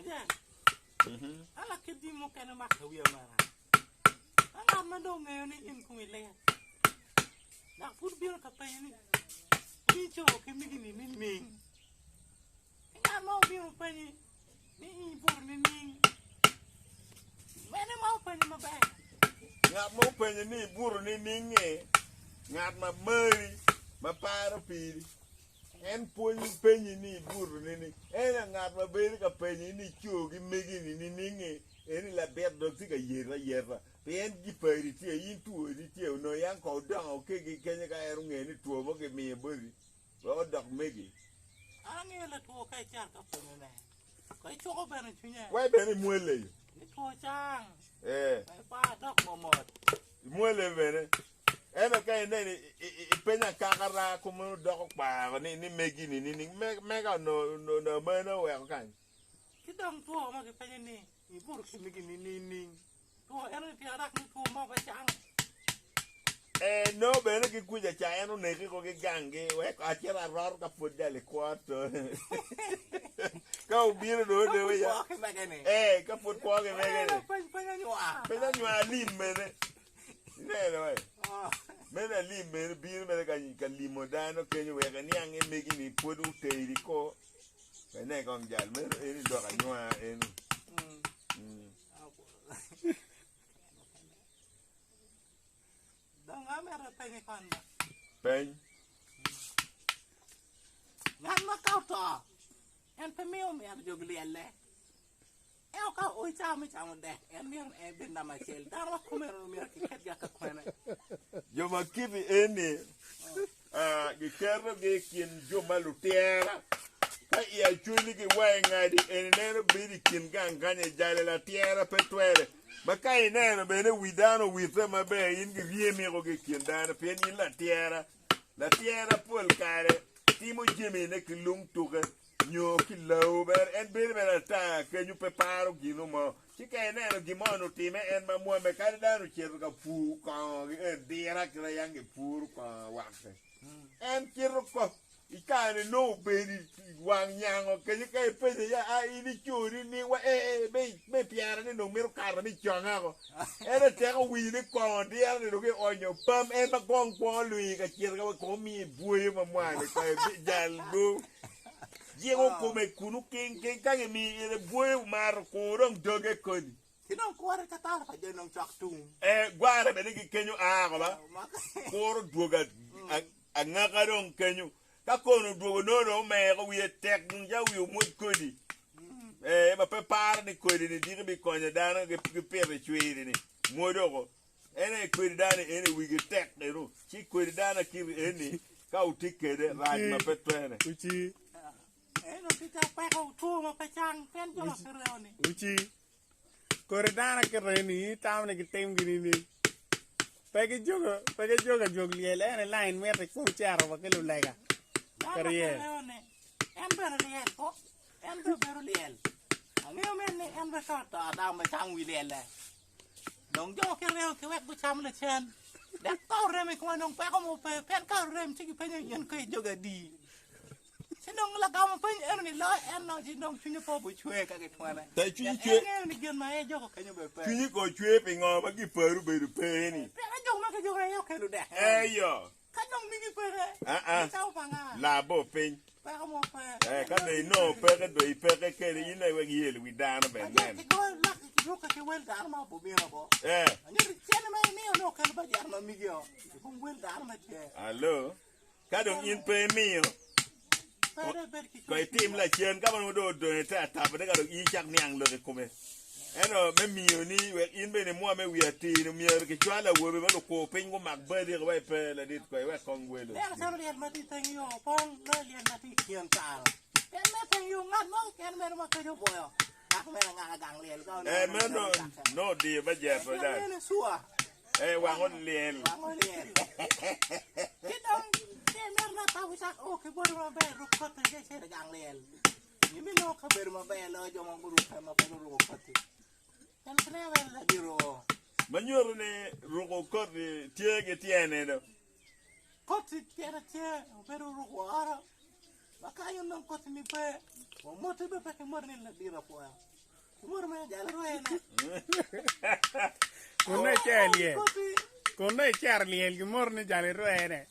Mujal, ala kit jami mukene mako wiya mara. Ka ngat ma dong ngeyo ni in komi lit, dok pud bino ka penyo ni, in ico ki migi-ni nining? Ki ngat ma obino openyi ni in ibuto nining? Mene ma openyo maber? Ngat ma openyo ni ibuto nining-ngi, ngat ma mari, ma paro piri. En pwony penyi ni ibuto nining? Ento ngat ma bedo ka penyi ni ico ki megi-ni nining-ngi, eni labit dong tye ka yeti ayeta. Pien gipari tye, in twoni tye, onongo yam kong odongo kegi kenyo ka en ongeyo ni two mo kimiyo boti wek odok megi. An angeyo latwo ka icito ka pwenyone, ko icuko bene cwinye. Wai bene imwele yo. Ni two cang. Ee. Wek ipar dok momot. Imwele bene. Ento ka ineno ipenyo akaka raa kumeno doko kwaro ni ni megi ni nining mega onongo amene oweko kany. Ki dong two ma gipenyo ni ibuto ki megi ni nining? Two eno ni tira dok ni two mo pe cang. Ee nongo bene ki kuca ca en oneki ko ki ganggi wek acit arot ka pud jali kwo to. Ka obino dong Ka oneko pud ya. kwo ki mege ni. Ee ka pud kwo ki mege ni. Peny peny anywar. Peny anywar lim bene. Ineno eh? Meno alim bene bino mere ka limo dano kenyo wek eniang ni megi-ni pwod oteri ko. Ine kong jal meno eni lok anywar eno. Mm. Dong amito penyi kon ba. Peny. Ngat ma ka oto, en pe miyo myero jo gilyelle. Ento ka oo i cawa me camo dek, en myero en ebed namba acel. Dano ma kumeno myero kiketgi akakwene. Jo ma kiti eni giketogi i kin jo ma lutyera. Ka i Acholi giwangi ngadi eni neno bedo i kin gang kany i jale latyera pe twere. Ma ka ineno bene wi dano owitte maber in giryemiko ki i kin dano pien in latyera. Latyera pol kare timo jamine ki lung tuke. nyo ki lawu bene, en bedo mere ata kenyo pe paro gino mo. Ci ka ineno gin mo ni otime en ma mwame, kadi dano ocito ka pur kongo ki en dira kite yang gipuro kongo wakke. En cito ko i kare ni nongo obedo i wang nyango kenyo ka ipenye ya a in ico nining wa ee me me pyera ni dong mito kato ni conga ko. Ento tek owinyo ni kongo dira ni dong gionyo pam en ma kong kwongo lwi ka cito ka wa kong omiye bwoyo ma mwa-ni ko jal go. Jingo kome kunu king king ka gimiyo ite bwoyo mato kur dong doge koni. Ki dong kwore ka tara pa jo dong cok tum. Eh, gware bene ki kenyo aa ko ba. Kur odwogo angaka dong kenyo. Ka kono odwogo nongo dong omeko wiye tek dong ca wiye omwod kodi. Eh, ma pe paro ni kodi ni diki bikonyo dano ki pito i cwiri ni mwodo oko. En aye kwedi dano eni wigi tek eno, ci kwedi dano akiti eni ka wutye kede rac ma pe twene. Uci. Eno tye ka peko two ma pe cang pien jo ma pe reo ni. Uci. Kodi dano akiti eni itamo ni gitim gini ni pe gijogo pe gijogo ajog lyel en i lain mito ikwo cito wa ki lulega Dano ma pe karye. reo ni en bene lyel po en bene obedo lyel. Angeyo mere ni en bene ka oto dano ma camo wi lyelle. Dong jo ki remo ki wek gucam lacen. Dok ka orem i kome dong peko mo pe, pien ka orem ci gipenyo in ko ijogi adi. Ci dong lagamo peny eno ni loyo en no ci dong cwinye pe obicwer ka gitwene. Pe cwinyi Pien cwer. en ngeyo ni gin ma en ejoko kenyo bene pe. Cwinyi ko cwer pi ngo ma giparu bedo pe-ni. Pien ajok ma kijogo aye okelo dek en. Eyo. Ka dong migi peke, Aa, gicamo pa nga? labo piny. Peko mo pe. Eh, ka dong inongo peke dong ipeke kede in aye wek iyel wi dano bene Anyeri nen. ki goyo lak ki rukke ki wel dano ma obubino bo. Eh. Anyeri cene ma imiyo ni okelo bajet ma migi o i kom wel dano ma tye. Alo. Ka dong in pe imiyo, Pe dong ibed ki ko itim lacen ka ma nongo dong odonyo i te atabone ka dong in icak niang lok i kome. Ento me miyoni wek in bene imwa me wi atir-ni, myero kicwal awobe ma lukur piny gumak badi wek pe ladit ko iwek kong welo. Neno calo lyel ma tye i teng yo pong loyo lyel ma tye i kin caro. Pien me teng yo ngat mo keken mere ma kec obwoyo dako mere angaka gang lyel ka oneno Eh, ni meno lyel ocakke. nongo odiyo bajet Pien odan. meno cua. Eh, wango lyel. Wango lyel. Ki dong, ka imito ni atabo cak o ki boti maber, ruk koti ka icito i gang lyel. Ibinongo kabedo maber loyo jo ma gurukke ma pe guruko koti. Pien kineno mere ladit oo. Ma nyuto ni ruko koti tye ki tyene do. Koti tyene tye, obedo ruk woro. Ma kany onongo koti ni pe, wa moti bene pe ki moti ni ladit apwoyo. Kun nongo icero lyel, kun nongo icero lyel gimoro ni jal irwene.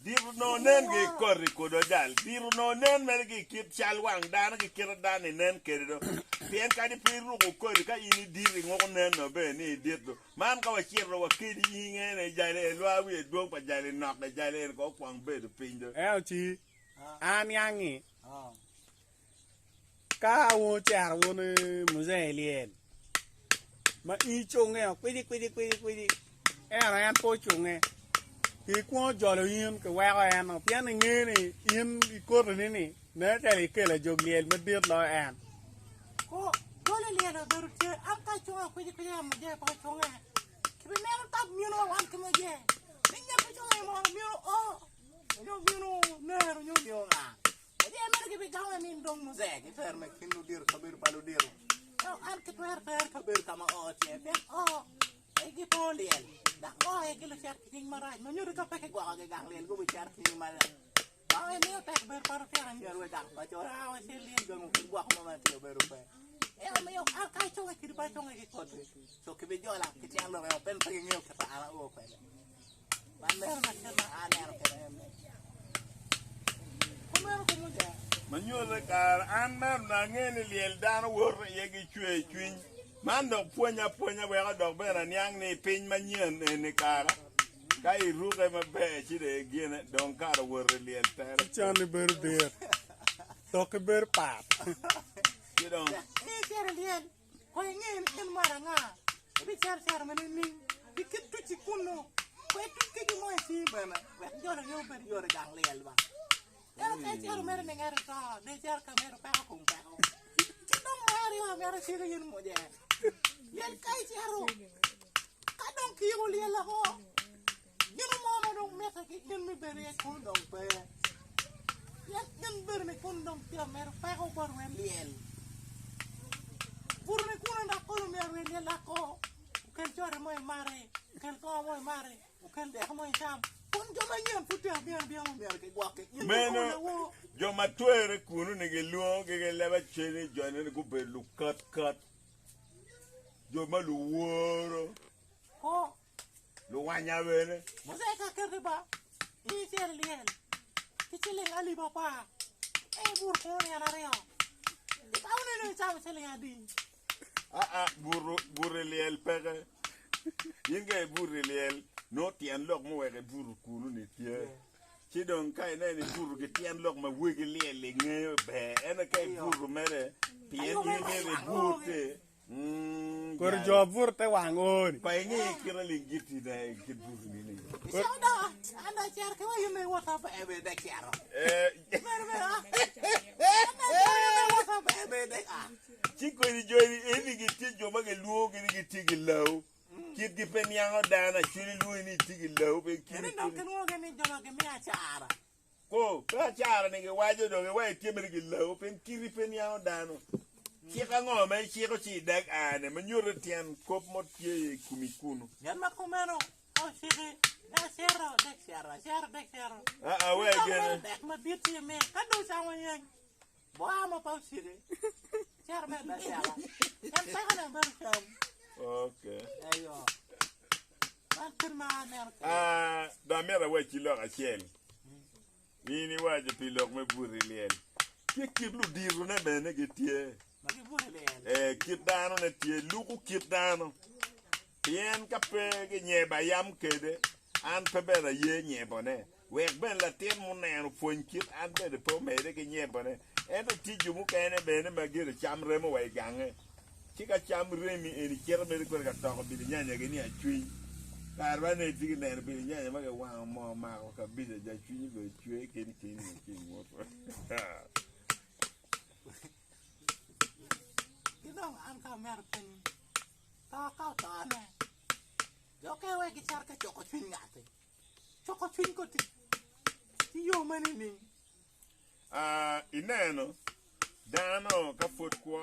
Diro onongo nen ki i koti kodi ojal. Diro onongo nen mere ki i kit cal wang dano ki kite dano inen kede do. Pien kadi pe iruko koti ka in idit inguko neno bene ni idit do. Man ka wacito wakeli inge ne jali en lwar wiye dwong pa jali nok de jali en ko okwong bedo piny do. Ento ci aniang-ngi, ka wun wucito wun muzee i lyel ma in icunge kwici kwici kwici kwici ento en pe ocunge kikwongo jolo in kiweko en pien ingeyo ni in ikotoni ni nen calo ikelo ajog lyel madit loyo en. Ko jolo lyel obedo tye an ka acunge kwicikwici en muje pe ocunge kibineno tab mino wa wan ki muje ni ngat ocunge mono mino o nyo mino nero nyo mino nga muje mere gibigame ni dong muje gitero me kin ludito kabedo pa ludito ento an kitwero tero kabedo ka ma o tye pien o aye gipongo lyel dok o aye ki lucit ki cing marac ma nyuto ka pe kigwokogi gang lyel gubicito ki cing malac. Ma nyutte kare an meno onongo angeyo ni lyel dano woto iye ki cwer cwiny. Man dok pwonya apwonya weko dok bene aniang ni i piny manyen eni kara Ka iruke maber ci dong igine, dong kara wot i lyel tere Ci canni bedo dit, tokki bedo pat. Ci dong. Ni icito i lyel, kong inge ni in mot anga, ibicito cito ma nining, ki kit tucci kunnu, kong ituc ki gin mo i cingi bene, wek jo lange obed yot i gang lyel ba. Ento ka icito mere ni ngat oto, dong icito ka medo peko kom peko. Ci dong mer yo amito ciko in muje. Lyel ka icito, Ka dong kiyiko lyel woko, gin mo ma dong mitte ki in me bedo iye kunu dong pe. Pien in bedo ni kunu dong tye ka medo peko bot wen lyel. Buto ni kunu dok kono myero wen lyel lako, okel cote mo imati, okel kongo mo imati, okel dek mo icam. Kun jo manyen pud tye ka bino abina myero gigwoki. In Meno kikome wo. jo ma twere kunu ni gilwongogi ki leb acel ni jone ni gubedo lukatkat. jo ma luworo, luwanya bene. Moses ka keti ba in icel lyel ki ciling alip apar, en ibuto kunu nino aryo, itamo ni nongo icamo ciling adi? Aa, buto, buto i lyel peke. In ka ibuto i lyel, nongo tyen lok muweko ibuto kunu-ni tye. Ci dong ka ineno ibuto ki tyen lok ma wegi lyel-li ngeyo ber, ento ka ibuto mere pien in myero ibut-ti, mm, Kodi jal. jo buto te wang oo-ni. Pa inge kit aling giti ne kit buto ni ni. Icito do, an dong acito ki wa in iwota ber dek cito. Eh, Mere mere ah. An dong acito in iwota ber dek ah. Ci kodi jo eni gitye jo ma gilwongogi ni gitye ki lawu. Kitgi pe niango dano, acwali lwongi ni itye ki lawu pe Eni dong kilwongogi ni jo ma gimiyo acara. Ko, pe acara ni giwaco dong iwaco itye mere ki lawu pien kiti pe niango dano. Cik ango ma iciko ci idag aa-ni ma nyuto tyen kop mo tye i komi kunu? Gin ma kumeno ka ociki ni acito dek cito, acito dek cito. Aa, wek Dok gene. mere dek madit tye imiyo ka dong ocamo yeny. Boa ma pe ociki, cito medde acita. En pekone bedo cam. Okay. Eyo. Man kit ma aneno kwede. Ah, dong amito awacci lok acel. In iwaco pi lok me buto i lyel. Tye kit luditone bene gitye. Ma gibuto i lyel. Eh, kit danone tye, luko kit dano. Pien ka pe ginyebo ayam kede, an pe bene aye nyebone. Wek bene latin muneno pwony kit an bene pe omede ki nyebone. Ento tye jo mukene bene ma gire cam remo wa i gange. Ci ka cam remi eni cito mere kwede ka toko bilinyanyagi ni acwiny. Kare man eni itye ki neno bilinyanya ma kiwango moo mako kabisa ja cwinyi bene cwer keni keni ci inguto. Ki dong an ka amito penyi, to ka otone, jo okene wek gicito ka cuko cwiny ngati. Cuko cwiny koti ki yo ma nining? Ineno, dano ka pud kwo.